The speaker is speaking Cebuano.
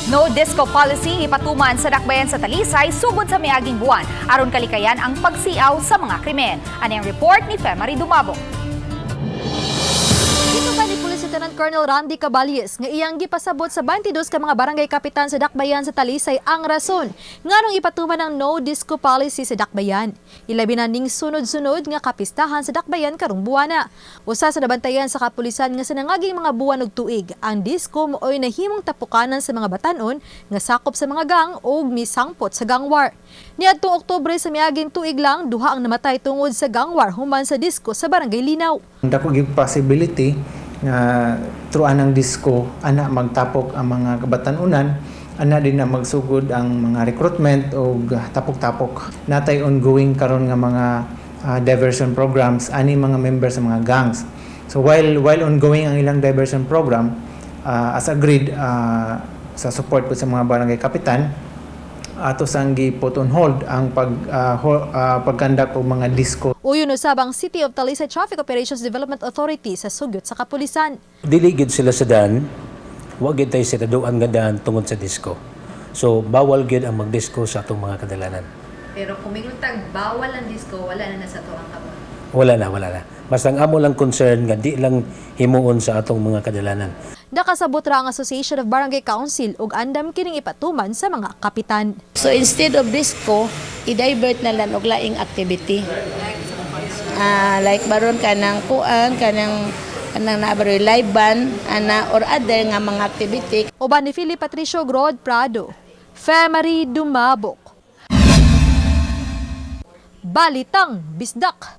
No disco policy ipatuman sa Dakbayan sa Talisay sugod sa miaging buwan aron kalikayan ang pagsiaw sa mga krimen. Ani ang report ni Femary Dumabo. Dito ba ni Police Lieutenant Colonel Randy Caballes nga iyang gipasabot sa 22 ka mga barangay kapitan sa Dakbayan sa Talisay ang rason nganong ipatuman ang no disco policy sa Dakbayan? Ilabi na ning sunod-sunod nga kapistahan sa Dakbayan karong buwana. Usa sa nabantayan sa kapulisan nga sa nangaging mga buwan ug tuig, ang disco maoy nahimong tapukanan sa mga batanon nga sakop sa mga gang ug misangpot sa gang war. Niadtong Oktubre sa miaging tuig lang, duha ang namatay tungod sa gang war human sa disco sa Barangay Linaw. Ang dako gyud possibility nga through anang disco ana magtapok ang mga kabatanunan, ana din na magsugod ang mga recruitment o tapok-tapok. Natay ongoing karon nga mga diversion programs ani mga members sa mga gangs. So while ongoing ang ilang diversion program, as agreed sa support po sa mga barangay kapitan, ato sang gi-put on hold ang pag-conduct og mga disco. Uyon usab ang City of Talisay Traffic Operations Development Authority sa sugyot sa kapulisan. Dili gid sila sa daan, wa gid tay siraduan nga daan tungod sa disco. So bawal gid ang magdisco sa atong mga kadalanan. Pero kung tag bawal ang disco, wala na nasa tuang kamot? Wala na, wala na. Basta ang amo lang concern nga di lang himuon sa atong mga kadalanan. Nakasabot ra ang Association of Barangay Council ug andam kining ipatuman sa mga kapitan. So instead of disco, i-divert na lang og laing activity. Like baron kanang kuan, kanang naabaroy live band ana or other nga mga activity. Uban ni Philip Patricio Grod Prado, Femary Dumabok. Balitang Bisdak.